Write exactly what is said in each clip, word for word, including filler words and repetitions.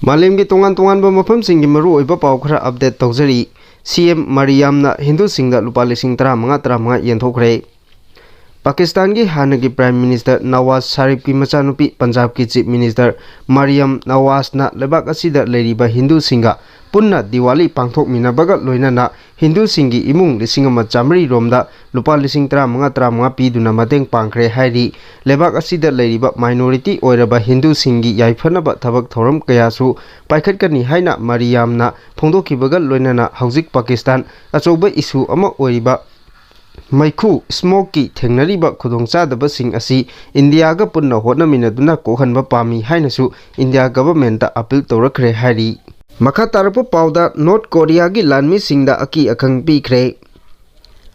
ꯃꯥꯂꯦꯝꯒꯤ ꯇꯣꯉꯥꯟ ꯇꯣꯉꯥꯟꯕ ꯃꯐꯝꯁꯤꯡꯒꯤ ꯃꯔꯨꯑꯣꯏꯕ ꯄꯥꯎ ꯈꯔ ꯑꯞꯗꯦꯠ ꯇꯧꯖꯔꯤ꯫ ꯁꯤ ꯑꯦꯝ ꯃꯔꯤꯌꯥꯝꯅ ꯍꯤꯟꯗꯨꯁꯤꯡꯗ ꯂꯨꯄꯥ ꯂꯤꯁꯤꯡ ꯇꯔꯥꯃꯉꯥ ꯇꯔꯥꯃꯉꯥ ꯌꯦꯟꯊꯣꯛꯈ꯭ꯔꯦ꯫ ꯄꯥꯀꯤꯁꯇꯥꯟꯒꯤ ꯍꯥꯟꯅꯒꯤ ꯄ꯭ꯔꯥꯏꯝ ꯃꯤꯅꯤꯁꯇꯔ ꯅꯋꯥꯖ ꯁꯔꯤꯐꯀꯤ ꯃꯆꯥꯅꯨꯄꯤ ꯄꯟꯖꯥꯕꯀꯤ ꯆꯤꯐ ꯃꯤꯅꯤꯁꯇꯔ ꯃꯔꯤꯌꯝ ꯅꯋꯥꯖꯅ ꯂꯩꯕꯥꯛ ꯑꯁꯤꯗ ꯂꯩꯔꯤꯕ ꯍꯤꯟꯗꯨꯁꯤꯡꯒ ꯄꯨꯟꯅ ꯗꯤꯋꯥꯂꯤ ꯄꯥꯡꯊꯣꯛꯃꯤꯟꯅꯕꯒ ꯂꯣꯏꯅꯅ ꯍꯤꯟꯗꯨꯁꯤꯡꯒꯤ ꯏꯃꯨꯡ ꯂꯤꯁꯤꯡ ꯑꯃ ꯆꯥꯃꯔꯤ ꯔꯣꯝꯗ ꯂꯨꯄꯥ ꯂꯤꯁꯤꯡ ꯇꯔꯥꯃꯉꯥ ꯇꯔꯥꯃꯉꯥ ꯄꯤꯗꯨꯅ ꯃꯇꯦꯡ ꯄꯥꯡꯈ꯭ꯔꯦ ꯍꯥꯏꯔꯤ꯫ ꯂꯩꯕꯥꯛ ꯑꯁꯤꯗ ꯂꯩꯔꯤꯕ ꯃꯥꯏꯅꯣꯔꯤꯇꯤ ꯑꯣꯏꯔꯕ ꯍꯤꯟꯗꯨꯁꯤꯡꯒꯤ ꯌꯥꯏꯐꯅꯕ ꯊꯕꯛ ꯊꯧꯔꯝ ꯀꯌꯥꯁꯨ ꯄꯥꯏꯈꯠꯀꯅꯤ ꯍꯥꯏꯅ ꯃꯔꯤꯌꯥꯝꯅ ꯐꯣꯡꯗꯣꯛꯈꯤꯕꯒ ꯂꯣꯏꯅꯅ ꯍꯧꯖꯤꯛ ꯄꯥꯀꯤꯁꯇꯥꯟ ꯑꯆꯧꯕ ꯏꯁꯨ ꯑꯃ ꯑꯣꯏꯔꯤꯕ ꯃꯩꯈꯨ, ꯁ꯭ꯃꯣꯛꯀꯤ ꯊꯦꯡꯅꯔꯤꯕ ꯈꯨꯗꯣꯡꯆꯥꯗꯕꯁꯤꯡ ꯑꯁꯤ ꯏꯟꯗꯤꯌꯥꯒ ꯄꯨꯟꯅ ꯍꯣꯠꯅꯃꯤꯟꯅꯗꯨꯅ ꯀꯣꯛꯍꯟꯕ ꯄꯥꯝꯃꯤ ꯍꯥꯏꯅꯁꯨ ꯏꯟꯗꯤꯌꯥ ꯒꯚꯔꯟꯃꯦꯟꯠꯇ ꯑꯄꯤꯜ ꯇꯧꯔꯛꯈ꯭ꯔꯦ ꯍꯥꯏꯔꯤ꯫ ꯃꯈꯥ ꯇꯥꯔꯛꯄ ꯄꯥꯎꯗ ꯅꯣꯔꯠ ꯀꯣꯔꯤꯌꯥꯒꯤ ꯂꯥꯟꯃꯤꯁꯤꯡꯗ ꯑꯀꯤ ꯑꯈꯪ ꯄꯤꯈ꯭ꯔꯦ꯫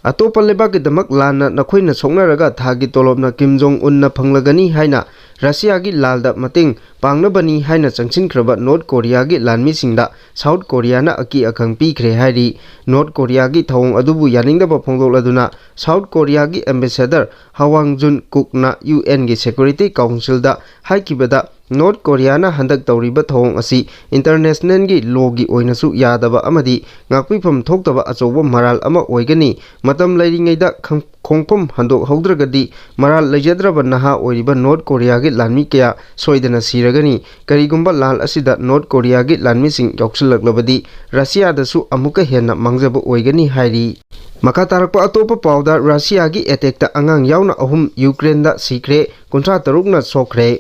ꯑꯇꯣꯞꯄ ꯂꯩꯕꯥꯛꯀꯤꯗꯃꯛ ꯂꯥꯟꯅ ꯅꯈꯣꯏꯅ ꯁꯣꯛꯅꯔꯒ ꯊꯥꯒꯤ ꯇꯣꯂꯣꯞꯅ ꯀꯤꯝ ꯖꯣꯡ ꯎꯟꯅ ꯐꯪꯂꯒꯅꯤ ꯍꯥꯏꯅ ꯔꯁꯤꯌꯥꯒꯤ ꯂꯥꯜꯗ ꯃꯇꯦꯡ ꯄꯥꯡꯅꯕꯅꯤ ꯍꯥꯏꯅ ꯆꯪꯁꯤꯟꯈ꯭ꯔꯕ ꯅꯣꯔꯠ ꯀꯣꯔꯤꯌꯥꯒꯤ ꯂꯥꯟꯃꯤꯁꯤꯡꯗ ꯁꯥꯎꯠ ꯀꯣꯔꯤꯌꯥꯅ ꯑꯀꯤ ꯑꯈꯪ ꯄꯤꯈ꯭ꯔꯦ ꯍꯥꯏꯔꯤ꯫ ꯅꯣꯔꯠ ꯀꯣꯔꯤꯌꯥꯒꯤ ꯊꯧꯑꯣꯡ ꯑꯗꯨꯕꯨ ꯌꯥꯅꯤꯡꯗꯕ ꯐꯣꯡꯗꯣꯛꯂꯗꯨꯅ ꯁꯥꯎꯠ ꯀꯣꯔꯤꯌꯥꯒꯤ ꯑꯦꯝꯕꯦꯁꯦꯗꯔ ꯍꯋꯥꯡ ꯖꯨꯟ ꯀꯨꯛꯅ ꯌꯨ ꯑꯦꯟꯒꯤ ꯁꯦꯀ꯭ꯌꯨꯔꯤꯇꯤ ꯀꯥꯎꯟꯁꯤꯜꯗ ꯍꯥꯏꯈꯤꯕꯗ, ꯅꯣꯔꯠ ꯀꯣꯔꯤꯌꯥꯅ ꯍꯟꯗꯛ ꯇꯧꯔꯤꯕ ꯊꯧꯑꯣꯡ ꯑꯁꯤ ꯏꯟꯇꯔꯅꯦꯁꯅꯦꯜꯒꯤ ꯂꯣꯒꯤ ꯑꯣꯏꯅꯁꯨ ꯌꯥꯗꯕ ꯑꯃꯗꯤ ꯉꯥꯛꯄꯤꯐꯝ ꯊꯣꯛꯇꯕ ꯑꯆꯧꯕ ꯃꯔꯥꯜ ꯑꯃ ꯑꯣꯏꯒꯅꯤ꯫ ꯃꯇꯝ ꯂꯩꯔꯤꯉꯩꯗ ꯈꯪ-, ꯈꯣꯡꯐꯝ ꯍꯟꯗꯣꯛꯍꯧꯗ꯭ꯔꯒꯗꯤ ꯃꯔꯥꯜ ꯂꯩꯖꯗ꯭ꯔꯕ ꯅꯍꯥ ꯑꯣꯏꯔꯤꯕ ꯅꯣꯔꯠ ꯀꯣꯔꯤꯌꯥꯒꯤ ꯂꯥꯟꯃꯤ ꯀꯌꯥ ꯁꯣꯏꯗꯅ ꯁꯤꯔꯒꯅꯤ꯫ ꯀꯔꯤꯒꯨꯝꯕ ꯂꯥꯜ ꯑꯁꯤꯗ ꯅꯣꯔꯠ ꯀꯣꯔꯤꯌꯥꯒꯤ ꯂꯥꯟꯃꯤꯁꯤꯡ ꯌꯥꯎꯁꯤꯜꯂꯛꯂꯕꯗꯤ ꯔꯁꯤꯌꯥꯗꯁꯨ ꯑꯃꯨꯛꯀ ꯍꯦꯟꯅ ꯃꯥꯡꯖꯕ ꯑꯣꯏꯒꯅꯤ ꯍꯥꯏꯔꯤ꯫ ꯃꯈꯥ ꯇꯥꯔꯛꯄ ꯑꯇꯣꯞꯄ ꯄꯥꯎꯗ, ꯔꯁꯤꯌꯥꯒꯤ ꯑꯦꯇꯦꯛꯇ ꯑꯉꯥꯡ ꯌꯥꯎꯅ ꯑꯍꯨꯝ ꯌꯨꯀ꯭ꯔꯦꯟꯗ ꯁꯤꯈ꯭ꯔꯦ, ꯀꯨꯟꯊ꯭ꯔꯥ ꯇꯔꯨꯛꯅ ꯁꯣꯛꯈ꯭ꯔꯦ꯫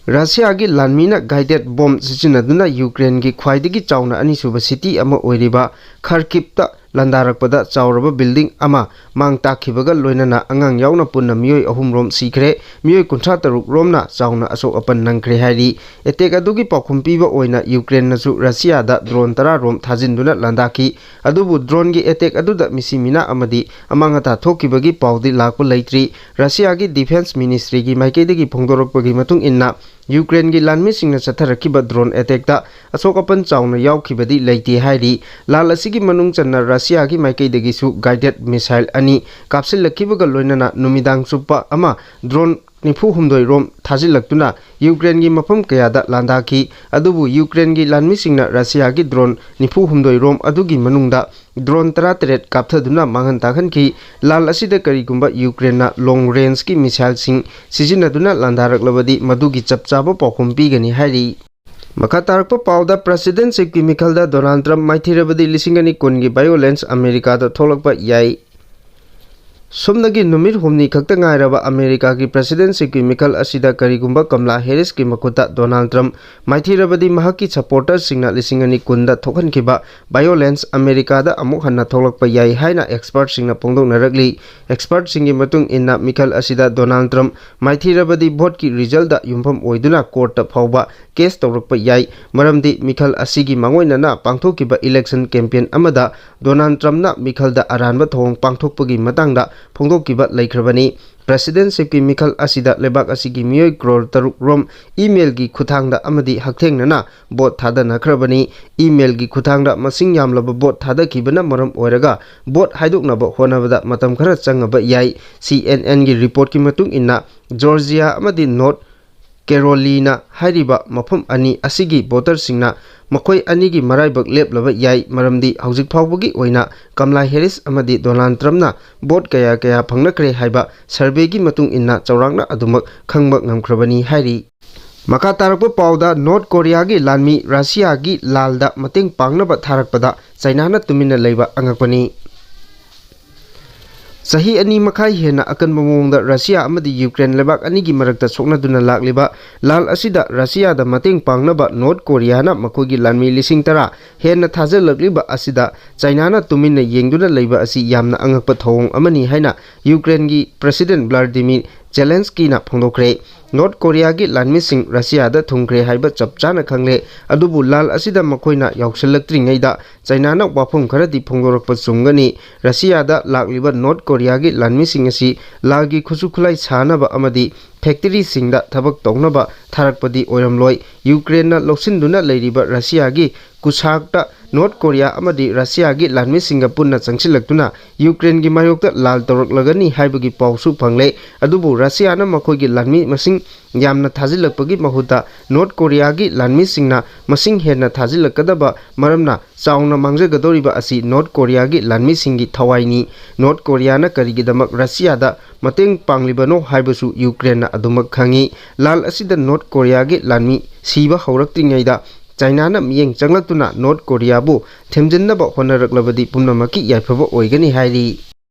ꯔꯁꯤꯌꯥꯒꯤ ꯂꯥꯟꯃꯤꯅ ꯒꯥꯏꯗꯦꯠ ꯕꯣꯝ ꯁꯤꯖꯤꯟꯅꯗꯨꯅ ꯌꯨꯀ꯭ꯔꯦꯟꯒꯤ ꯈ꯭ꯋꯥꯏꯗꯒꯤ ꯆꯥꯎꯅ ꯑꯅꯤꯁꯨꯕ ꯁꯤꯇꯤ ꯑꯃ ꯑꯣꯏꯔꯤꯕ ꯈꯔꯀꯤꯞꯇ ꯂꯥꯟꯗꯥꯔꯛꯄꯗ ꯆꯥꯎꯔꯕ ꯕꯤꯜꯗꯤꯡ ꯑꯃ ꯃꯥꯡ ꯇꯥꯛꯈꯤꯕꯒ ꯂꯣꯏꯅꯅ ꯑꯉꯥꯡ ꯌꯥꯎꯅ ꯄꯨꯟꯅ ꯃꯤꯑꯣꯏ ꯑꯍꯨꯝ ꯔꯣꯝ ꯁꯤꯈ꯭ꯔꯦ, ꯃꯤꯑꯣꯏ ꯀꯨꯟꯊ꯭ꯔꯥ ꯇꯔꯨꯛ ꯔꯣꯝꯅ ꯆꯥꯎꯅ ꯑꯁꯣꯛ ꯑꯄꯟ ꯅꯪꯈ꯭ꯔꯦ ꯍꯥꯏꯔꯤ꯫ ꯑꯦꯇꯦꯛ ꯑꯗꯨꯒꯤ ꯄꯥꯎꯈꯨꯝ ꯄꯤꯕ ꯑꯣꯏꯅ ꯌꯨꯀ꯭ꯔꯦꯟꯅꯁꯨ ꯔꯁꯤꯌꯥꯗ ꯗ꯭ꯔꯣꯟ ꯇꯔꯥ ꯔꯣꯝ ꯊꯥꯖꯤꯟꯗꯨꯅ ꯂꯥꯟꯗꯥꯈꯤ꯫ ꯑꯗꯨꯕꯨ ꯗ꯭ꯔꯣꯟꯒꯤ ꯑꯦꯇꯦꯛ ꯑꯗꯨꯗ ꯃꯤꯁꯤ ꯃꯤꯅꯥ ꯑꯃꯗꯤ ꯑꯃꯥꯡ ꯑꯇꯥ ꯊꯣꯛꯈꯤꯕꯒꯤ ꯄꯥꯎꯗꯤ ꯂꯥꯛꯄ ꯂꯩꯇ꯭ꯔꯤ꯫ ꯔꯁꯤꯌꯥꯒꯤ ꯗꯤꯐꯦꯟꯁ ꯃꯤꯅꯤꯁꯇ꯭ꯔꯤꯒꯤ ꯃꯥꯏꯀꯩꯗꯒꯤ ꯐꯣꯡꯗꯣꯔꯛꯄꯒꯤ ꯃꯇꯨꯡ ꯏꯟꯅ, ꯌꯨꯀ꯭ꯔꯦꯟꯒꯤ ꯂꯥꯟꯃꯤꯁꯤꯡꯅ ꯆꯠꯊꯔꯛꯈꯤꯕ ꯗ꯭ꯔꯣꯟ ꯑꯦꯇꯦꯛꯇ ꯑꯁꯣꯛ ꯑꯄꯟ ꯆꯥꯎꯅ ꯌꯥꯎꯈꯤꯕꯗꯤ ꯂꯩꯇꯦ ꯍꯥꯏꯔꯤ꯫ ꯂꯥꯜ ꯑꯁꯤꯒꯤ ꯃꯅꯨꯡ ꯆꯟꯅ ꯔꯁꯤꯌꯥꯒꯤ ꯃꯥꯏꯀꯩꯗꯒꯤꯁꯨ ꯒꯥꯏꯗꯦꯠ ꯃꯤꯁꯥꯏꯜ ꯑꯅꯤ ꯀꯥꯞꯁꯤꯜꯂꯛꯈꯤꯕꯒ ꯂꯣꯏꯅꯅ ꯅꯨꯃꯤꯗꯥꯡ ꯆꯨꯞꯄ ꯑꯃ ꯗ꯭ꯔꯣꯟ ꯅꯤꯐꯨ ꯍꯨꯝꯗꯣꯏ ꯔꯣꯝ ꯊꯥꯖꯤꯜꯂꯛꯇꯨꯅ ꯌꯨꯀ꯭ꯔꯦꯟꯒꯤ ꯃꯐꯝ ꯀꯌꯥꯗ ꯂꯥꯟꯗꯥꯈꯤ꯫ ꯑꯗꯨꯕꯨ ꯌꯨꯀ꯭ꯔꯦꯟꯒꯤ ꯂꯥꯟꯃꯤꯁꯤꯡꯅ ꯔꯁꯤꯌꯥꯒꯤ ꯗ꯭ꯔꯣꯟ ꯅꯤꯐꯨ ꯍꯨꯝꯗꯣꯏ ꯔꯣꯝ ꯑꯗꯨꯒꯤ ꯃꯅꯨꯡꯗ ꯗ꯭ꯔꯣꯟ ꯇꯔꯥꯇꯔꯦꯠ ꯀꯥꯞꯊꯗꯨꯅ ꯃꯥꯡꯍꯟ ꯇꯥꯛꯍꯟꯈꯤ꯫ ꯂꯥꯜ ꯑꯁꯤꯗ ꯀꯔꯤꯒꯨꯝꯕ ꯌꯨꯀ꯭ꯔꯦꯟꯅ ꯂꯣꯡ ꯔꯦꯟꯖꯀꯤ ꯃꯤꯁꯥꯏꯜꯁꯤꯡ ꯁꯤꯖꯤꯟꯅꯗꯨꯅ ꯂꯥꯟꯗꯥꯔꯛꯂꯕꯗꯤ ꯃꯗꯨꯒꯤ ꯆꯞ ꯆꯥꯕ ꯄꯥꯎꯈꯨꯝ ꯄꯤꯒꯅꯤ ꯍꯥꯏꯔꯤ꯫ ꯃꯈꯥ ꯇꯥꯔꯛꯄ ꯄꯥꯎꯗ, ꯄ꯭ꯔꯁꯤꯗꯦꯟꯁꯤꯞꯀꯤ ꯃꯤꯈꯜꯗ ꯗꯣꯅꯥꯜꯗ ꯇ꯭ꯔꯝꯞ ꯃꯥꯏꯊꯤꯔꯕꯗꯤ ꯂꯤꯁꯤꯡ ꯑꯅꯤ ꯀꯨꯟꯒꯤ ꯚꯥꯏꯑꯣꯂꯦꯟꯁ ꯑꯃꯦꯔꯤꯀꯥꯗ ꯊꯣꯛꯂꯛꯄ ꯌꯥꯏ꯫ ꯁꯣꯝꯗꯒꯤ ꯅꯨꯃꯤꯠ ꯍꯨꯝꯅꯤ ꯈꯛꯇ ꯉꯥꯏꯔꯕ ꯑꯃꯦꯔꯤꯀꯥꯒꯤ ꯄ꯭ꯔꯁꯤꯗꯦꯟꯁꯤꯞꯀꯤ ꯃꯤꯈꯜ ꯑꯁꯤꯗ ꯀꯔꯤꯒꯨꯝꯕ ꯀꯝꯂꯥ ꯍꯦꯔꯤꯁꯀꯤ ꯃꯈꯨꯠꯇ ꯗꯣꯅꯥꯜꯗ ꯇ꯭ꯔꯝꯞ ꯃꯥꯏꯊꯤꯔꯕꯗꯤ ꯃꯍꯥꯛꯀꯤ ꯁꯄꯣꯔꯇꯔꯁꯤꯡꯅ ꯂꯤꯁꯤꯡ ꯑꯅꯤ ꯀꯨꯟꯗ ꯊꯣꯛꯍꯟꯈꯤꯕ ꯚꯥꯏꯑꯣꯂꯦꯟꯁ ꯑꯃꯦꯔꯤꯀꯥꯗ ꯑꯃꯨꯛ ꯍꯟꯅ ꯊꯣꯛꯂꯛꯄ ꯌꯥꯏ ꯍꯥꯏꯅ ꯑꯦꯛꯁꯄꯔꯠꯁꯤꯡꯅ ꯐꯣꯡꯗꯣꯛꯅꯔꯛꯂꯤ꯫ ꯑꯦꯛꯁꯄꯔꯠꯁꯤꯡꯒꯤ ꯃꯇꯨꯡ ꯏꯟꯅ ꯃꯤꯈꯜ ꯑꯁꯤꯗ ꯗꯣꯅꯥꯜꯗ ꯇ꯭ꯔꯝꯞ ꯃꯥꯏꯊꯤꯔꯕꯗꯤ ꯚꯣꯠꯀꯤ ꯔꯤꯖꯜꯗ ꯌꯨꯝꯐꯝ ꯑꯣꯏꯗꯨꯅ ꯀꯣꯔꯠꯇ ꯐꯥꯎꯕ ꯀꯦꯁ ꯇꯧꯔꯛꯄ ꯌꯥꯏ꯫ ꯃꯔꯝꯗꯤ ꯃꯤꯈꯜ ꯑꯁꯤꯒꯤ ꯃꯥꯡꯑꯣꯏꯅꯅ ꯄꯥꯡꯊꯣꯛꯈꯤꯕ ꯏꯂꯦꯛꯁꯟ ꯀꯦꯝꯄꯦꯟ ꯑꯃꯗ ꯗꯣꯅꯥꯜꯗ ꯇ꯭ꯔꯝꯞꯅ ꯃꯤꯈꯜꯗ ꯑꯔꯥꯟꯕ ꯊꯧꯑꯣꯡ ꯄꯥꯡꯊꯣꯛꯄꯒꯤ ꯃꯇꯥꯡꯗ ꯐꯣꯡꯗꯣꯛꯈꯤꯕ ꯂꯩꯈ꯭ꯔꯕꯅꯤ꯫ ꯄ꯭ꯔꯁꯤꯗꯦꯟꯁꯤꯞꯀꯤ ꯃꯤꯈꯜ ꯑꯁꯤꯗ ꯂꯩꯕꯥꯛ ꯑꯁꯤꯒꯤ ꯃꯤꯑꯣꯏ ꯀ꯭ꯔꯣꯔ ꯇꯔꯨꯛ ꯔꯣꯝ ꯏꯃꯦꯜꯒꯤ ꯈꯨꯠꯊꯥꯡꯗ ꯑꯃꯗꯤ ꯍꯛꯊꯦꯡꯅꯅ ꯚꯣꯠ ꯊꯥꯗꯅꯈ꯭ꯔꯕꯅꯤ꯫ ꯏꯃꯦꯜꯒꯤ ꯈꯨꯠꯊꯥꯡꯗ ꯃꯁꯤꯡ ꯌꯥꯝꯂꯕ ꯚꯣꯠ ꯊꯥꯗꯈꯤꯕꯅ ꯃꯔꯝ ꯑꯣꯏꯔꯒ ꯚꯣꯠ ꯍꯥꯏꯗꯣꯛꯅꯕ ꯍꯣꯠꯅꯕꯗ ꯃꯇꯝ ꯈꯔ ꯆꯪꯉꯕ ꯌꯥꯏ꯫ ꯁꯤ ꯑꯦꯟ ꯑꯦꯟꯒꯤ ꯔꯤꯄꯣꯔꯠꯀꯤ ꯃꯇꯨꯡ ꯏꯟꯅ, ꯖꯣꯔꯖꯤꯌꯥ ꯑꯃꯗꯤ ꯅꯣꯔꯠ ꯀꯦꯔꯣꯂꯤꯅꯥ ꯍꯥꯏꯔꯤꯕ ꯃꯐꯝ ꯑꯅꯤ ꯑꯁꯤꯒꯤ ꯚꯣꯇꯔꯁꯤꯡꯅ ꯃꯈꯣꯏ ꯑꯅꯤꯒꯤ ꯃꯔꯥꯏꯕꯛ ꯂꯦꯞꯂꯕ ꯌꯥꯏ, ꯃꯔꯝꯗꯤ ꯍꯧꯖꯤꯛ ꯐꯥꯎꯕꯒꯤ ꯑꯣꯏꯅ ꯀꯝꯂꯥ ꯍꯦꯔꯤꯁ ꯑꯃꯗꯤ ꯗꯣꯅꯥꯜꯗ ꯇ꯭ꯔꯝꯞꯅ ꯚꯣꯠ ꯀꯌꯥ ꯀꯌꯥ ꯐꯪꯅꯈ꯭ꯔꯦ ꯍꯥꯏꯕ ꯁꯔꯚꯦꯒꯤ ꯃꯇꯨꯡ ꯏꯟꯅ ꯆꯥꯎꯔꯥꯛꯅ ꯑꯗꯨꯃꯛ ꯈꯪꯕ ꯉꯝꯈ꯭ꯔꯕꯅꯤ ꯍꯥꯏꯔꯤ꯫ ꯃꯈꯥ ꯇꯥꯔꯛꯄ ꯄꯥꯎꯗ, ꯅꯣꯔꯠ ꯀꯣꯔꯤꯌꯥꯒꯤ ꯂꯥꯟꯃꯤ ꯔꯁꯤꯌꯥꯒꯤ ꯂꯥꯜꯗ ꯃꯇꯦꯡ ꯄꯥꯡꯅꯕ ꯊꯥꯔꯛꯄꯗ ꯆꯥꯏꯅꯥꯅ ꯇꯨꯃꯤꯟꯅ ꯂꯩꯕ ꯑꯉꯛꯄꯅꯤ꯫ ꯆꯍꯤ ꯑꯅꯤ ꯃꯈꯥꯏ ꯍꯦꯟꯅ ꯑꯀꯟꯕ ꯃꯑꯣꯡꯗ ꯔꯁꯤꯌꯥ ꯑꯃꯗꯤ ꯌꯨꯀ꯭ꯔꯦꯟ ꯂꯩꯕꯥꯛ ꯑꯅꯤꯒꯤ ꯃꯔꯛꯇ ꯁꯣꯛꯅꯗꯨꯅ ꯂꯥꯛꯂꯤꯕ ꯂꯥꯜ ꯑꯁꯤꯗ ꯔꯁꯤꯌꯥꯗ ꯃꯇꯦꯡ ꯄꯥꯡꯅꯕ ꯅꯣꯔꯠ ꯀꯣꯔꯤꯌꯥꯅ ꯃꯈꯣꯏꯒꯤ ꯂꯥꯟꯃꯤ ꯂꯤꯁꯤꯡ ꯇꯔꯥ ꯍꯦꯟꯅ ꯊꯥꯖꯤꯜꯂꯛꯂꯤꯕ ꯑꯁꯤꯗ ꯆꯥꯏꯅꯥꯅ ꯇꯨꯃꯤꯟꯅ ꯌꯦꯡꯗꯨꯅ ꯂꯩꯕ ꯑꯁꯤ ꯌꯥꯝꯅ ꯑꯉꯛꯄ ꯊꯧꯑꯣꯡ ꯑꯃꯅꯤ ꯍꯥꯏꯅ ꯌꯨꯀ꯭ꯔꯦꯟꯒꯤ ꯄ꯭ꯔꯁꯤꯗꯦꯟ ꯚ꯭ꯂꯥꯗꯤꯃꯤꯔ ꯖꯦꯂꯦꯟꯁꯀꯤꯅ ꯐꯣꯡꯗꯣꯛꯈ꯭ꯔꯦ꯫ ꯅꯣꯔꯠ ꯀꯣꯔꯤꯌꯥꯒꯤ ꯂꯥꯟꯃꯤꯁꯤꯡ ꯔꯁꯤꯌꯥꯗ ꯊꯨꯡꯈ꯭ꯔꯦ ꯍꯥꯏꯕ ꯆꯞ ꯆꯥꯅ ꯈꯪꯂꯦ, ꯑꯗꯨꯕꯨ ꯂꯥꯜ ꯑꯁꯤꯗ ꯃꯈꯣꯏꯅ ꯌꯥꯎꯁꯤꯜꯂꯛꯇ꯭ꯔꯤꯉꯩꯗ ꯆꯥꯏꯅꯥꯅ ꯋꯥꯐꯝ ꯈꯔꯗꯤ ꯐꯣꯡꯗꯣꯔꯛꯄ ꯆꯨꯝꯒꯅꯤ꯫ ꯔꯁꯤꯌꯥꯗ ꯂꯥꯛꯂꯤꯕ ꯅꯣꯔꯠ ꯀꯣꯔꯤꯌꯥꯒꯤ ꯂꯥꯟꯃꯤꯁꯤꯡ ꯑꯁꯤ ꯂꯥꯜꯒꯤ ꯈꯨꯠꯁꯨ ꯈꯨꯠꯂꯥꯏ ꯁꯥꯅꯕ ꯑꯃꯗꯤ ꯐꯦꯛꯇꯔꯤꯁꯤꯡꯗ ꯊꯕꯛ ꯇꯧꯅꯕ ꯊꯥꯔꯛꯄꯗꯤ ꯑꯣꯏꯔꯝꯂꯣꯏ꯫ ꯌꯨꯀ꯭ꯔꯦꯟꯅ ꯂꯧꯁꯤꯟꯗꯨꯅ ꯂꯩꯔꯤꯕ ꯔꯁꯤꯌꯥꯒꯤ ꯀꯨꯁꯥꯛꯇ ꯅꯣꯔꯠ ꯀꯣꯔꯤꯌꯥ ꯑꯃꯗꯤ ꯔꯁꯤꯌꯥꯒꯤ ꯂꯥꯟꯃꯤꯁꯤꯡꯒ ꯄꯨꯟꯅ ꯆꯪꯁꯤꯜꯂꯛꯇꯨꯅ ꯌꯨꯀ꯭ꯔꯦꯟꯒꯤ ꯃꯥꯌꯣꯛꯇ ꯂꯥꯜ ꯇꯧꯔꯛꯂꯒꯅꯤ ꯍꯥꯏꯕꯒꯤ ꯄꯥꯎꯁꯨ ꯐꯪꯂꯦ꯫ ꯑꯗꯨꯕꯨ ꯔꯁꯤꯌꯥꯅ ꯃꯈꯣꯏꯒꯤ ꯂꯥꯟꯃꯤ ꯃꯁꯤꯡ ꯌꯥꯝꯅ ꯊꯥꯖꯤꯜꯂꯛꯄꯒꯤ ꯃꯍꯨꯠꯇ ꯅꯣꯔꯠ ꯀꯣꯔꯤꯌꯥꯒꯤ ꯂꯥꯟꯃꯤꯁꯤꯡꯅ ꯃꯁꯤꯡ ꯍꯦꯟꯅ ꯊꯥꯖꯤꯜꯂꯛꯀꯗꯕ ꯃꯔꯝꯅ ꯆꯥꯎꯅ ꯃꯥꯡꯖꯒꯗꯧꯔꯤꯕ ꯑꯁꯤ ꯅꯣꯔꯠ ꯀꯣꯔꯤꯌꯥꯒꯤ ꯂꯥꯟꯃꯤꯁꯤꯡꯒꯤ ꯊꯋꯥꯏꯅꯤ꯫ ꯅꯣꯔꯠ ꯀꯣꯔꯤꯌꯥꯅ ꯀꯔꯤꯒꯤꯗꯃꯛ ꯔꯁꯤꯌꯥꯗ ꯃꯇꯦꯡ ꯄꯥꯡꯂꯤꯕꯅꯣ ꯍꯥꯏꯕꯁꯨ ꯌꯨꯀ꯭ꯔꯦꯟꯅ ꯑꯗꯨꯃꯛ ꯈꯪꯏ꯫ ꯂꯥꯜ ꯑꯁꯤꯗ ꯅꯣꯔꯠ ꯀꯣꯔꯤꯌꯥꯒꯤ ꯂꯥꯟꯃꯤ ꯁꯤꯕ ꯍꯧꯔꯛꯇ꯭ꯔꯤꯉꯩꯗ ꯆꯥꯏꯅꯥꯅ ꯃꯤꯠꯌꯦꯡ ꯆꯪꯂꯛꯇꯨꯅ ꯅꯣꯔꯠ ꯀꯣꯔꯤꯌꯥꯕꯨ ꯊꯦꯝꯖꯤꯟꯅꯕ ꯍꯣꯠꯅꯔꯛꯂꯕꯗꯤ ꯄꯨꯝꯅꯃꯛꯀꯤ ꯌꯥꯏꯐꯕ ꯑꯣꯏꯒꯅꯤ ꯍꯥꯏꯔꯤ꯫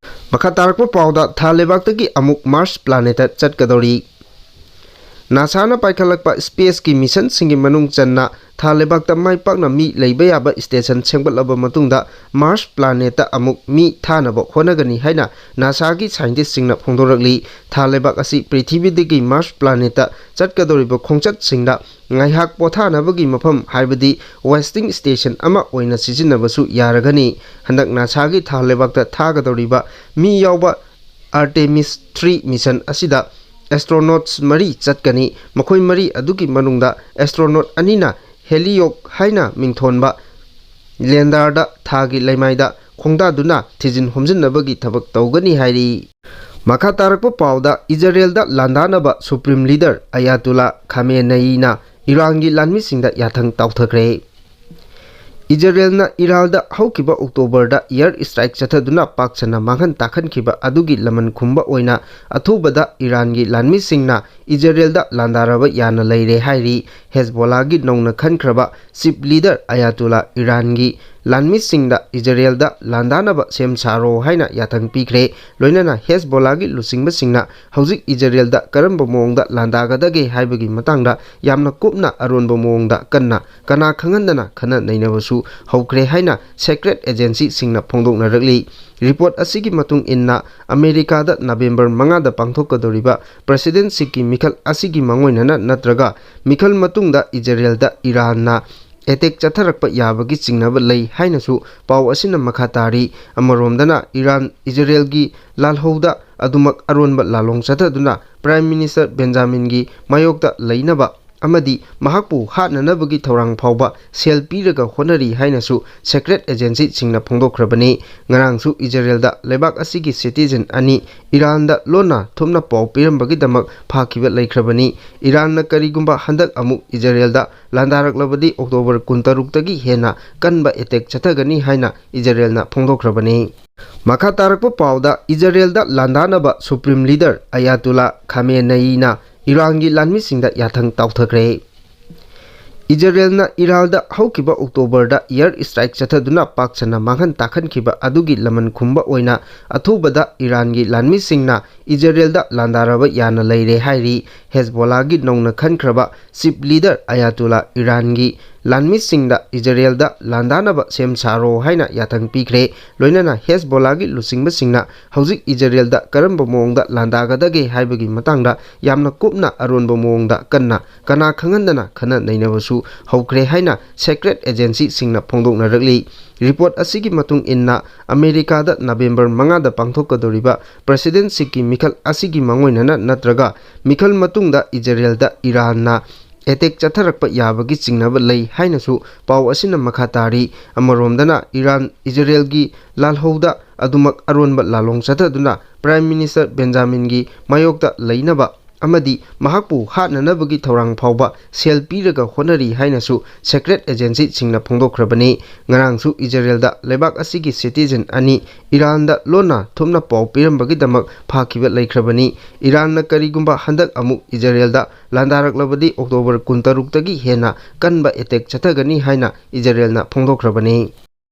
ꯃꯈꯥ ꯇꯥꯔꯛꯄ ꯄꯥꯎꯗ ꯊꯥ ꯂꯩꯕꯥꯛꯇꯒꯤ ꯑꯃꯨꯛ ꯃꯥꯔꯁ ꯄ꯭ꯂꯥꯅꯦꯠꯇ ꯆꯠꯀꯗꯧꯔꯤ꯫ ꯅꯥꯁꯥꯅ ꯄꯥꯏꯈꯠꯂꯛꯄ ꯁ꯭ꯄꯦꯁꯀꯤ ꯃꯤꯁꯟꯁꯤꯡꯒꯤ ꯃꯅꯨꯡ ꯆꯟꯅ ꯊꯥ ꯂꯩꯕꯥꯛꯇ ꯃꯥꯏ ꯄꯥꯛꯅ ꯃꯤ ꯂꯩꯕ ꯌꯥꯕ ꯁ꯭ꯇꯦꯁꯟ ꯁꯦꯝꯒꯠꯂꯕ ꯃꯇꯨꯡꯗ ꯃꯥꯔꯁ ꯄ꯭ꯂꯥꯅꯦꯠꯇ ꯑꯃꯨꯛ ꯃꯤ ꯊꯥꯅꯕ ꯍꯣꯠꯅꯒꯅꯤ ꯍꯥꯏꯅ ꯅꯥꯁꯥꯒꯤ ꯁꯥꯏꯟꯇꯤꯁꯁꯤꯡꯅ ꯐꯣꯡꯗꯣꯔꯛꯂꯤ꯫ ꯊꯥ ꯂꯩꯕꯥꯛ ꯑꯁꯤ ꯄ꯭ꯔꯤꯊꯤꯕꯤꯗꯒꯤ ꯃꯥꯔꯁ ꯄ꯭ꯂꯥꯅꯦꯠꯇ ꯆꯠꯀꯗꯧꯔꯤꯕ ꯈꯣꯡꯆꯠꯁꯤꯡꯗ ꯉꯥꯏꯍꯥꯛ ꯄꯣꯊꯥꯅꯕꯒꯤ ꯃꯐꯝ ꯍꯥꯏꯕꯗꯤ ꯋꯦꯁꯇꯤꯡ ꯁ꯭ꯇꯦꯁꯟ ꯑꯃ ꯑꯣꯏꯅ ꯁꯤꯖꯤꯟꯅꯕꯁꯨ ꯌꯥꯔꯒꯅꯤ꯫ ꯍꯟꯗꯛ ꯅꯥꯁꯥꯒꯤ ꯊꯥ ꯂꯩꯕꯥꯛꯇ ꯊꯥꯒꯗꯧꯔꯤꯕ ꯃꯤ ꯌꯥꯎꯕ ꯑꯥꯔꯇꯦꯃꯤꯁ ꯊ꯭ꯔꯤ ꯃꯤꯁꯟ ꯑꯁꯤꯗ ꯑꯦꯁꯇ꯭ꯔꯣꯅꯣꯠꯁ ꯃꯔꯤ ꯆꯠꯀꯅꯤ꯫ ꯃꯈꯣꯏ ꯃꯔꯤ ꯑꯗꯨꯒꯤ ꯃꯅꯨꯡꯗ ꯑꯦꯁꯇ꯭ꯔꯣꯅꯣꯠ ꯑꯅꯤꯅ ꯍꯦꯂꯤꯌꯣꯛ ꯍꯥꯏꯅ ꯃꯤꯡꯊꯣꯟꯕ ꯂꯦꯟꯗꯥꯔꯗ ꯊꯥꯒꯤ ꯂꯩꯃꯥꯏꯗ ꯈꯣꯡꯗꯥꯗꯨꯅ ꯊꯤꯖꯤꯟ ꯍꯨꯝꯖꯤꯟꯅꯕꯒꯤ ꯊꯕꯛ ꯇꯧꯒꯅꯤ ꯍꯥꯏꯔꯤ꯫ ꯃꯈꯥ ꯇꯥꯔꯛꯄ ꯄꯥꯎꯗ ꯏꯖꯔꯦꯜꯗ ꯂꯥꯟꯗꯥꯅꯕ ꯁꯨꯄ꯭ꯔꯤꯝ ꯂꯤꯗꯔ ꯑꯌꯥꯇꯨꯂꯥ ꯈꯥꯃꯦꯅꯩꯅ ꯏꯔꯥꯟꯒꯤ ꯂꯥꯟꯃꯤꯁꯤꯡꯗ ꯌꯥꯊꯪ ꯇꯥꯎꯊꯈ꯭ꯔꯦ꯫ ꯏꯖꯔꯦꯜꯅ ꯏꯔꯥꯜꯗ ꯍꯧꯈꯤꯕ ꯑꯣꯛꯇꯣꯕꯔꯗ ꯏꯌꯔ ꯁ꯭ꯇ꯭ꯔꯥꯏꯛ ꯆꯠꯊꯗꯨꯅ ꯄꯥꯛ ꯁꯟꯅ ꯃꯥꯡꯍꯟ ꯇꯥꯛꯍꯟꯈꯤꯕ ꯑꯗꯨꯒꯤ ꯂꯃꯟ ꯈꯨꯝꯕ ꯑꯣꯏꯅ ꯑꯊꯨꯕꯗ ꯏꯔꯥꯟꯒꯤ ꯂꯥꯟꯃꯤꯁꯤꯡꯅ ꯏꯖꯔꯦꯜꯗ ꯂꯥꯟꯗꯥꯔꯕ ꯌꯥꯅ ꯂꯩꯔꯦ ꯍꯥꯏꯔꯤ꯫ ꯍꯦꯖꯕꯣꯂꯥꯒꯤ ꯅꯧꯅ ꯈꯟꯈ꯭ꯔꯕ ꯆꯤꯞ ꯂꯤꯗꯔ ꯑꯌꯥꯇꯨꯂꯥ ꯏꯔꯥꯟꯒꯤ ꯂꯥꯟꯃꯤꯁꯤꯡꯗ ꯏꯖꯔꯦꯜꯗ ꯂꯥꯟꯗꯥꯅꯕ ꯁꯦꯝ ꯁꯥꯔꯣ ꯍꯥꯏꯅ ꯌꯥꯊꯪ ꯄꯤꯈ꯭ꯔꯦ꯫ ꯂꯣꯏꯅꯅ ꯍꯦꯖꯕꯣꯂꯥꯒꯤ ꯂꯨꯆꯤꯡꯕꯁꯤꯡꯅ ꯍꯧꯖꯤꯛ ꯏꯖꯔꯦꯜꯗ ꯀꯔꯝꯕ ꯃꯑꯣꯡꯗ ꯂꯥꯟꯗꯥꯒꯗꯒꯦ ꯍꯥꯏꯕꯒꯤ ꯃꯇꯥꯡꯗ ꯌꯥꯝꯅ ꯀꯨꯞꯅ ꯑꯔꯣꯟꯕ ꯃꯑꯣꯡꯗ ꯀꯟꯅ ꯀꯅꯥ ꯈꯪꯍꯟꯗꯅ ꯈꯟꯅ ꯅꯩꯅꯕꯁꯨ ꯍꯧꯈ꯭ꯔꯦ ꯍꯥꯏꯅ ꯁꯦꯀ꯭ꯔꯦꯠ ꯑꯦꯖꯦꯟꯁꯤꯁꯤꯡꯅ ꯐꯣꯡꯗꯣꯛꯅꯔꯛꯂꯤ꯫ ꯔꯤꯄꯣꯔꯠ ꯑꯁꯤꯒꯤ ꯃꯇꯨꯡ ꯏꯟꯅ ꯑꯃꯦꯔꯤꯀꯥꯗ ꯅꯕꯦꯝꯕꯔ ꯃꯉꯥꯗ ꯄꯥꯡꯊꯣꯛꯀꯗꯧꯔꯤꯕ ꯄ꯭ꯔꯦꯁꯤꯗꯦꯟꯁꯤꯞꯀꯤ ꯃꯤꯈꯜ ꯑꯁꯤꯒꯤ ꯃꯥꯡꯑꯣꯏꯅꯅ ꯅꯠꯇ꯭ꯔꯒ ꯃꯤꯈꯜ ꯃꯇꯨꯡꯗ ꯏꯖꯔꯦꯜꯗ ꯏꯔꯥꯟꯅ ꯑꯦꯇꯦꯛ ꯆꯠꯊꯔꯛꯄ ꯌꯥꯕꯒꯤ ꯆꯤꯡꯅꯕ ꯂꯩ ꯍꯥꯏꯅꯁꯨ ꯄꯥꯎ ꯑꯁꯤꯅ ꯃꯈꯥ ꯇꯥꯔꯤ꯫ ꯑꯃꯔꯣꯝꯗꯅ ꯏꯔꯥꯟ ꯏꯖꯔꯦꯜꯒꯤ ꯂꯥꯜꯍꯧꯗ ꯑꯗꯨꯃꯛ ꯑꯔꯣꯟꯕ ꯂꯥꯂꯣꯡ ꯆꯠꯊꯗꯨꯅ ꯄ꯭ꯔꯥꯏꯝ ꯃꯤꯅꯤꯁꯇꯔ ꯕꯦꯟꯖꯥꯃꯤꯟꯒꯤ ꯃꯥꯌꯣꯛꯇ ꯂꯩꯅꯕ ꯑꯃꯗꯤ ꯃꯍꯥꯛꯄꯨ ꯍꯥꯠꯅꯅꯕꯒꯤ ꯊꯧꯔꯥꯡ ꯐꯥꯎꯕ ꯁꯦꯜ ꯄꯤꯔꯒ ꯍꯣꯠꯅꯔꯤ ꯍꯥꯏꯅꯁꯨ ꯁꯦꯀ꯭ꯔꯦꯠ ꯑꯦꯖꯦꯟꯁꯤꯁꯤꯡꯅ ꯐꯣꯡꯗꯣꯛꯈ꯭ꯔꯕꯅꯤ꯫ ꯉꯔꯥꯡꯁꯨ ꯏꯖꯔꯦꯜꯗ ꯂꯩꯕꯥꯛ ꯑꯁꯤꯒꯤ ꯁꯤꯇꯤꯖꯦꯟ ꯑꯅꯤ ꯏꯔꯥꯟꯗ ꯂꯣꯟꯅ ꯊꯨꯞꯅ ꯄꯥꯎ ꯄꯤꯔꯝꯕꯒꯤꯗꯃꯛ ꯐꯥꯈꯤꯕ ꯂꯩꯈ꯭ꯔꯕꯅꯤ꯫ ꯏꯔꯥꯟꯅ ꯀꯔꯤꯒꯨꯝꯕ ꯍꯟꯗꯛ ꯑꯃꯨꯛ ꯏꯖꯔꯦꯜꯗ ꯂꯥꯟꯗꯥꯔꯛꯂꯕꯗꯤ ꯑꯣꯛꯇꯣꯕꯔ ꯀꯨꯟꯇꯔꯨꯛꯇꯒꯤ ꯍꯦꯟꯅ ꯀꯟꯕ ꯑꯦꯇꯦꯛ ꯆꯠꯊꯒꯅꯤ ꯍꯥꯏꯅ ꯏꯖꯔꯦꯜꯅ ꯐꯣꯡꯗꯣꯛꯈ꯭ꯔꯕꯅꯤ꯫ ꯃꯈꯥ ꯇꯥꯔꯛꯄ ꯄꯥꯎꯗ, ꯏꯖꯔꯦꯜꯗ ꯂꯥꯟꯗꯥꯅꯕ ꯁꯨꯄ꯭ꯔꯤꯝ ꯂꯤꯗꯔ ꯑꯌꯥꯇꯨꯂꯥ ꯈꯥꯃꯦꯅꯩꯅ ꯏꯔꯥꯟꯒꯤ ꯂꯥꯟꯃꯤꯁꯤꯡꯗ ꯌꯥꯊꯪ ꯇꯥꯎꯊꯈ꯭ꯔꯦ꯫ ꯏꯖꯔꯦꯜꯅ ꯏꯔꯥꯟꯗ ꯍꯧꯈꯤꯕ ꯑꯣꯛꯇꯣꯕꯔꯗ ꯏꯌꯔ ꯏꯁꯇ꯭ꯔꯥꯏꯛ ꯆꯠꯊꯗꯨꯅ ꯄꯥꯛ ꯁꯟꯅ ꯃꯥꯡꯍꯟ ꯇꯥꯛꯍꯟꯈꯤꯕ ꯑꯗꯨꯒꯤ ꯂꯃꯟ ꯈꯨꯝꯕ ꯑꯣꯏꯅ ꯑꯊꯨꯕꯗ ꯏꯔꯥꯟꯒꯤ ꯂꯥꯟꯃꯤꯁꯤꯡꯅ ꯏꯖꯔꯦꯜꯗ ꯂꯥꯟꯗꯥꯔꯕ ꯌꯥꯅ ꯂꯩꯔꯦ ꯍꯥꯏꯔꯤ꯫ ꯍꯦꯖꯕꯣꯂꯥꯒꯤ ꯅꯧꯅ ꯈꯟꯈ꯭ꯔꯕ ꯆꯤꯞ ꯂꯤꯗꯔ ꯑꯌꯥꯇꯨꯂꯥ ꯏꯔꯥꯟꯒꯤ ꯂꯥꯟꯃꯤꯁꯤꯡꯗ ꯏꯖꯔꯦꯜꯗ ꯂꯥꯟꯗꯥꯅꯕ ꯁꯦꯝ ꯁꯥꯔꯣ ꯍꯥꯏꯅ ꯌꯥꯊꯪ ꯄꯤꯈ꯭ꯔꯦ꯫ ꯂꯣꯏꯅꯅ ꯍꯦꯖꯕꯣꯂꯥꯒꯤ ꯂꯨꯆꯤꯡꯕꯁꯤꯡꯅ ꯍꯧꯖꯤꯛ ꯏꯖꯔꯦꯜꯗ ꯀꯔꯝꯕ ꯃꯑꯣꯡꯗ ꯂꯥꯟꯗꯥꯒꯗꯒꯦ ꯍꯥꯏꯕꯒꯤ ꯃꯇꯥꯡꯗ ꯌꯥꯝꯅ ꯀꯨꯞꯅ ꯑꯔꯣꯟꯕ ꯃꯑꯣꯡꯗ ꯀꯟꯅ ꯀꯅꯥ ꯈꯪꯍꯟꯗꯅ ꯈꯟꯅ ꯅꯩꯅꯕꯁꯨ ꯍꯧꯈ꯭ꯔꯦ ꯍꯥꯏꯅ ꯁꯦꯀ꯭ꯔꯦꯠ ꯑꯦꯖꯦꯟꯁꯤꯁꯤꯡꯅ ꯐꯣꯡꯗꯣꯛꯅꯔꯛꯂꯤ꯫ ꯔꯤꯄꯣꯔꯠ ꯑꯁꯤꯒꯤ ꯃꯇꯨꯡ ꯏꯟꯅ ꯑꯃꯦꯔꯤꯀꯥꯗ ꯅꯕꯦꯝꯕꯔ ꯃꯉꯥꯗ ꯄꯥꯡꯊꯣꯛꯀꯗꯧꯔꯤꯕ ꯄ꯭ꯔꯦꯁꯤꯗꯦꯟꯁꯤꯞꯀꯤ ꯃꯤꯈꯜ ꯑꯁꯤꯒꯤ ꯃꯥꯡꯑꯣꯏꯅꯅ ꯅꯠꯇ꯭ꯔꯒ ꯃꯤꯈꯜ ꯃꯇꯨꯡꯗ ꯏꯖꯔꯦꯜꯗ ꯏꯔꯥꯟꯅ ꯑꯦꯇꯦꯛ ꯆꯠꯊꯔꯛꯄ ꯌꯥꯕꯒꯤ ꯆꯤꯡꯅꯕ ꯂꯩ ꯍꯥꯏꯅꯁꯨ ꯄꯥꯎ ꯑꯁꯤꯅ ꯃꯈꯥ ꯇꯥꯔꯤ꯫ ꯑꯃꯔꯣꯝꯗꯅ ꯏꯔꯥꯟ ꯏꯖꯔꯦꯜꯒꯤ ꯂꯥꯜꯍꯧꯗ ꯑꯗꯨꯃꯛ ꯑꯔꯣꯟꯕ ꯂꯥꯂꯣꯡ ꯆꯠꯊꯗꯨꯅ ꯄ꯭ꯔꯥꯏꯝ ꯃꯤꯅꯤꯁꯇꯔ ꯕꯦꯟꯖꯥꯃꯤꯟꯒꯤ ꯃꯥꯌꯣꯛꯇ ꯂꯩꯅꯕ ꯑꯃꯗꯤ ꯃꯍꯥꯛꯄꯨ ꯍꯥꯠꯅꯅꯕꯒꯤ ꯊꯧꯔꯥꯡ ꯐꯥꯎꯕ ꯁꯦꯜ ꯄꯤꯔꯒ ꯍꯣꯠꯅꯔꯤ ꯍꯥꯏꯅꯁꯨ ꯁꯦꯀ꯭ꯔꯦꯠ ꯑꯦꯖꯦꯟꯁꯤꯁꯤꯡꯅ ꯐꯣꯡꯗꯣꯛꯈ꯭ꯔꯕꯅꯤ꯫ ꯉꯔꯥꯡꯁꯨ ꯏꯖꯔꯦꯜꯗ ꯂꯩꯕꯥꯛ ꯑꯁꯤꯒꯤ ꯁꯤꯇꯤꯖꯦꯟ ꯑꯅꯤ ꯏꯔꯥꯟꯗ ꯂꯣꯟꯅ ꯊꯨꯞꯅ ꯄꯥꯎ ꯄꯤꯔꯝꯕꯒꯤꯗꯃꯛ ꯐꯥꯈꯤꯕ ꯂꯩꯈ꯭ꯔꯕꯅꯤ꯫ ꯏꯔꯥꯟꯅ ꯀꯔꯤꯒꯨꯝꯕ ꯍꯟꯗꯛ ꯑꯃꯨꯛ ꯏꯖꯔꯦꯜꯗ ꯂꯥꯟꯗꯥꯔꯛꯂꯕꯗꯤ ꯑꯣꯛꯇꯣꯕꯔ ꯀꯨꯟꯇꯔꯨꯛꯇꯒꯤ ꯍꯦꯟꯅ ꯀꯟꯕ ꯑꯦꯇꯦꯛ ꯆꯠꯊꯒꯅꯤ ꯍꯥꯏꯅ ꯏꯖꯔꯦꯜꯅ ꯐꯣꯡꯗꯣꯛꯈ꯭ꯔꯕꯅꯤ꯫